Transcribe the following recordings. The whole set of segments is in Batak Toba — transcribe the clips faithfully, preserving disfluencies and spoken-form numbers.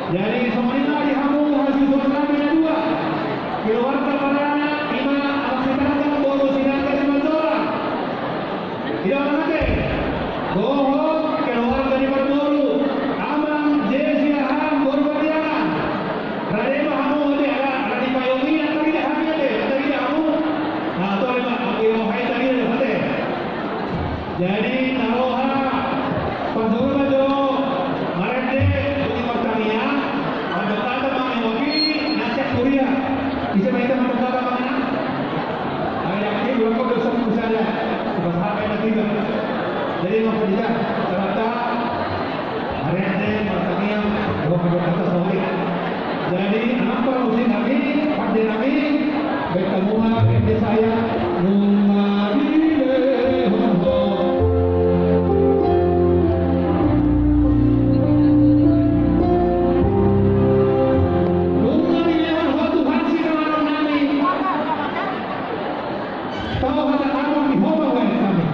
Jadi songon i ma di hamu hasuhuton nami na dua, keluarga Parana, ima Amang Sitanggang boru Sinangga Simanjorang. Ida ma ate, dohot keluarga ni parboru Amang Jesi Ahang boru Pardiangan. Rade ma hamu ate, ala, ala dipayungi, ala tarida hami ate, ala tarida hamu. Nah, tole ma, ate, mau hai tarida ate. Jadi na roha parjolo ma jo marende, dung i martangiang, mandok hata ma, mewakili na sian huria. Ise ma hita mandok hata ma, na? Ai, yakin, ulang kau dosa ku saja. Sebab hak ai na tiga. Jadi, maka dia, ternyata marende, martangiang, dohot mandok hata songon i. Jadi, annon parmusik nami, pande nami, baen hamu ma ende sahat, nunga dilehon Ho. Nunga dilehon Ho Tuhan sitaonon nami. Tau hata amun di Ho ma baen nami.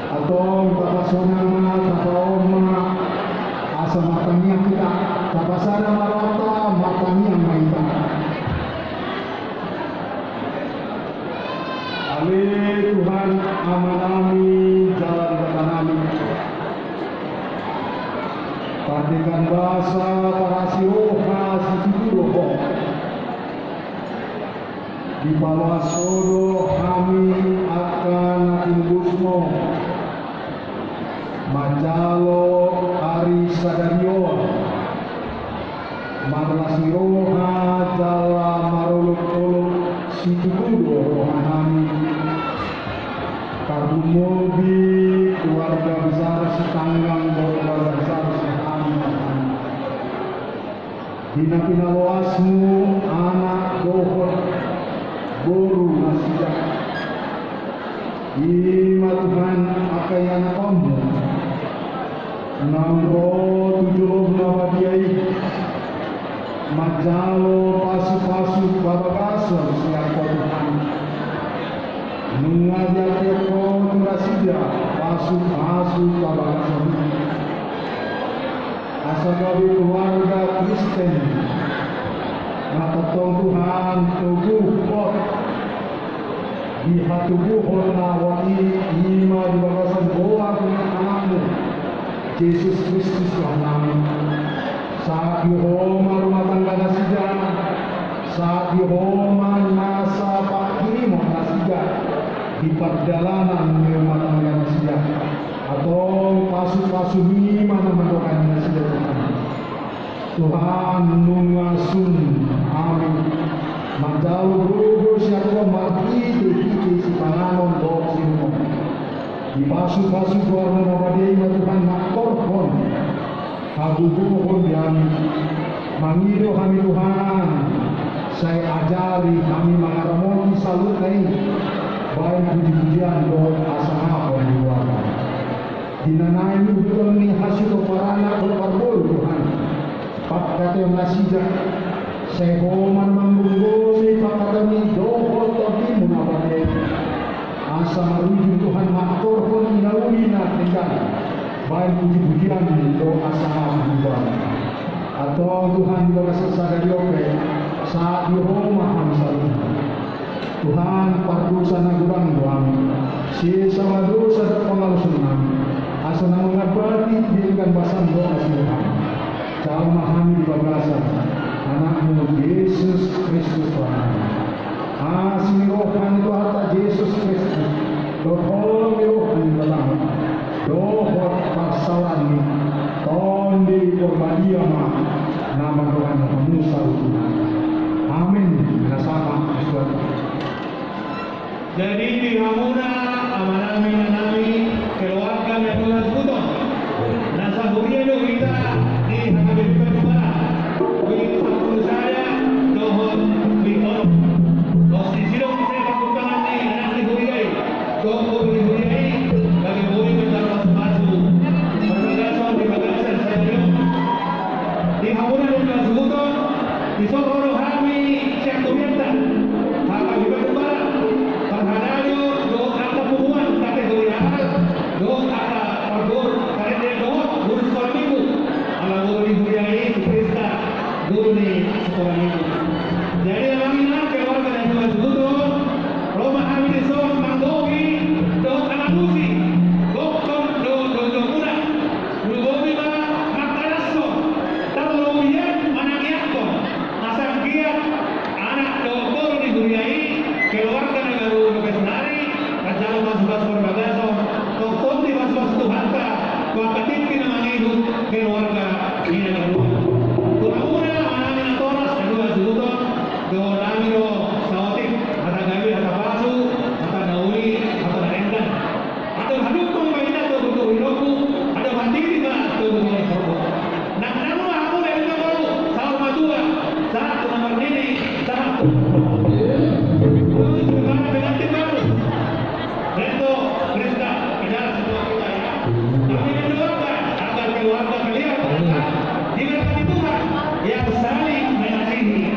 Antong tapasonang ma, tapaohom ma, asa martangiang hita, tapasada ma rohanta, martangiang ma hita. Ale Tuhan Amanami jala Debatanami, pardenggan basa parasi roha situtu do Ho. Dipaloas Ho do hami angka na tinobusMu manjalo ari sadari on. Marlas ni roha jala marolopolop situtu do rohanami. Tarlumobi keluarga besar Sitanggang dohot keluarga besar Sihanaem. Di na pinaloasMu anak dohot boru nasida. I ma Tuhan angka ianakhonMu naung ro tu joloM na badia i, manjalo pasupasu pabagason sian Ho Tuhan. Nunga diatekhon Ho tu nasida pasupasu pabagason i. Asa gabe keluarga Kristen na tongtong Tuhan toguhon di hatubuhon na uli, i ma di bagasan goar ni AnakMu Jesus Kristus Tuhannami. Sahat di Ho ma rumah tangga nasida, sahat di Ho ma nasa panghirimon nasida di pardalanan ni rumah tangga nasida. Antong pasupasu i ma na mandongani nasida Tuhan. Tuhan, nunga sun hami manjalo gogo sian Ho marhitehite sipanganon dohot siinumon. Dipasupasu goarMu na badia i ma Tuhan mangkorhon hagogoon di hami. Mangido hami Tuhan, sai ajari hami mangaramoti saluhutna i baen pujipujian dohot hasangapon di goarMu. Di na naeng huhut ni hasuhuton paranak dohot parboru Tuhan, Nasida, sai Ho ma na manggomgomi pangkatami dohot tondimuna badia i. Asa marujung Tuhan mangaturhon ina uli na denggan, bahen pujipujian dohot hasangapon tu Ho. Antong Tuhan, di bagasan sadari on pe, sahat di Ho ma hami saluhutna. Tuhan, pardosa na godang do hami, sesa ma dosa dohot pangalaosion nami, asa na mangambati denggan basam dohot hasuhuton. Jalo ma hami di bagasan Anakmu Jesus Kristus Tuhan nami. Asi ni roha ni Tuhanta Jesus Kristus, dohot holong ni roha ni Natorasna, dohot parsaoran ni Tondi Porbadia ma na mandohani hamu saluhutna. Amin. Nasama suat. Jadi di hamuna amanami, inanami, keluarga na dua suhut on, na sahuria do hita di H K B P Bandung Barat, wing sampulu sada dohot wing onom. Los disi do muse pargumpangan ni anak ni huria i dohot boru ni huria i, gabe boi manjalo pasupasu parbagason di bagasan sadari on. Di hamuna na dua suhut on, dison ro do hami sian hurianta, H K B P Bandung Barat, parhalado dohot angka punguan kategori A dohot angka parboru, karetde dohot guru sikola minggu. Ala boru ni huria i si Priska, guru ni sikola minggu. Jadi amang inang, keluarga na dua suhut on, ro ma hami dison manggohi dohot mangalusi gokhon dohot dohot muna. Lumobi ma mangkalashon, tarlobi an manangiangkon asa anggiat anak dohot boru ni huria i, keluarga na gabe boi sonari, manjalo pasupasu parbagason, tongtong dipasupasu Tuhanta tu angka tingki na mangihut keluarga i na gabe boi. Tu hamuna amanami natoras na dua suhut on, dohononnami do saotik hata gabe, hata pasu, hata na uli, hata na denggan. Adong hadungkon ma inna togutogu ni lombu, adong hatiti ma togutogu ni horbo. Nangnang ma hamu na denggan, saur matua, sahat tu na marnini, sahat tu na marnono. Terus gimana dengan tim baru? Reto, Priska, kejar semua kita ya. Kami mendoakan agar keluarga kalian berkah, diberkati Tuhan yang saling mengasihi.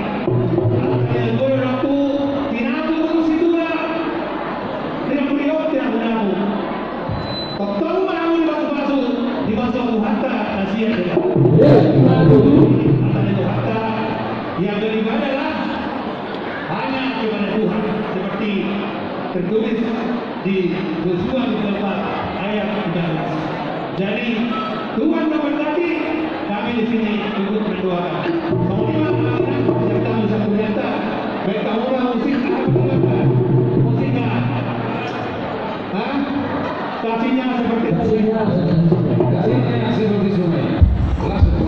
Kalian boleh waktu tinapung situa. Riang-riang, riang-riang. Tongtong ma hamu dipasupasu, dipasupasu Tuhanta na sian denggan. Hata ni Tuhanta, yang beribadah hanya kepada Tuhan, seperti tertulis di Yosua tiga puluh empat ayat tiga belas. Jadi, Tuhan memberkati, kami di sini ikut mendoakan. Songon i ma, kita bisa ternyata, baik kamu orang musik, musik, hah? Kasihnya seperti sungai. Kasihnya seperti sungai. Kasihnya seperti sungai. Langsung.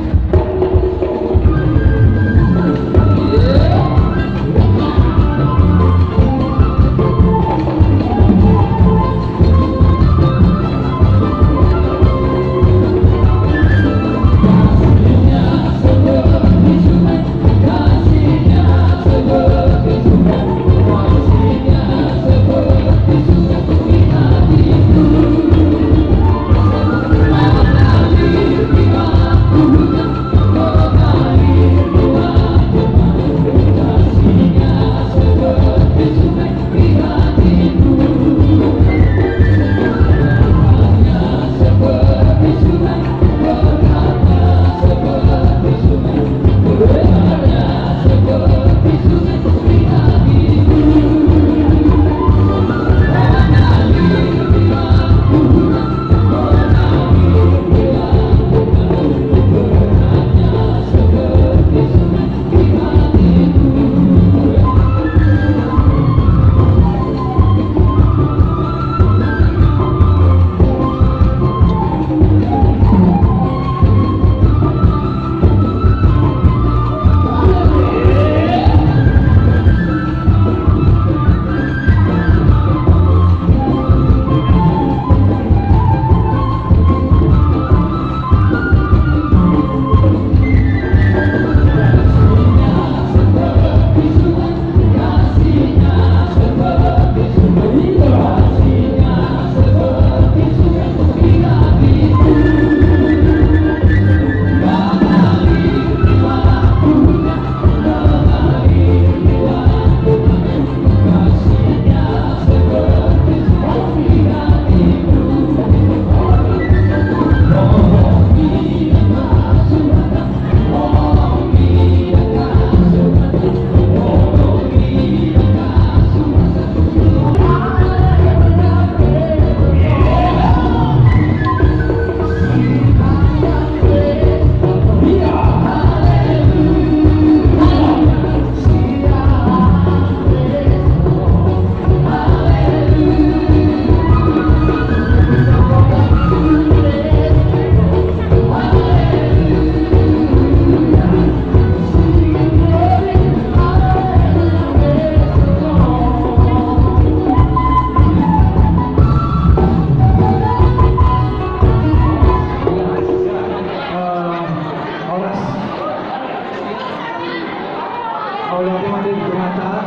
Oleh hadirin jemaat,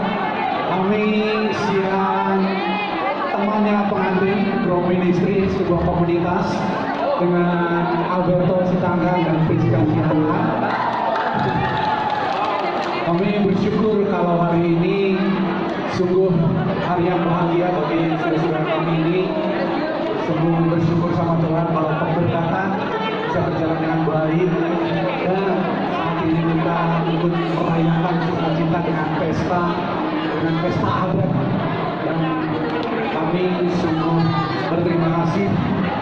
kami sian temannya pengantin, Grow Ministry, sebuah komunitas, dengan Alberto Sitanggang dan Priska Sihanahan. Kami bersyukur kalau hari ini sungguh hari yang bahagia bagi saudara-saudara kami ini. Sungguh bersyukur sama Tuhan kalau pemberkatan bisa berjalan dengan baik. Dan saat ini kita ikut merayakan sukacita dengan pesta, dengan pesta adat. Dan kami sungguh berterima kasih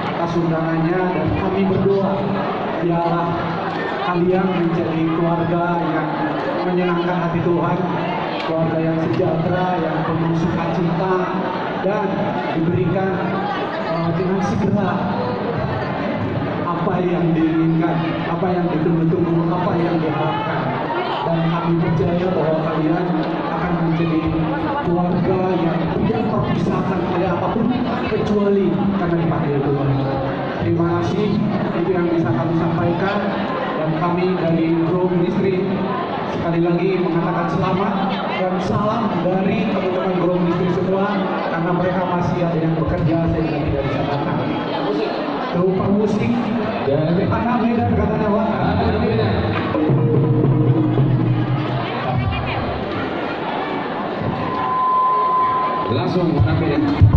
atas undangannya, dan kami berdoa, biarlah kalian menjadi keluarga yang menyenangkan hati Tuhan, keluarga yang sejahtera, yang penuh sukacita, dan diberikan, eh, dengan segera apa yang diinginkan, apa yang ditunggu-tunggu, apa yang diharapkan. Dan kami percaya bahwa kalian akan menjadi keluarga yang tidak terpisahkan oleh apapun, kecuali karena dipanggil Tuhan. Terima kasih, itu yang bisa kami sampaikan. Dan kami dari Grow Ministry sekali lagi mengatakan selamat dan salam dari teman-teman Grow Ministry semua, karena mereka masih ada yang bekerja sehingga tidak bisa datang. Terlupa musik. Ya, anak Medan katanya, Pak. Anak Medan. Langsung, anak Medan.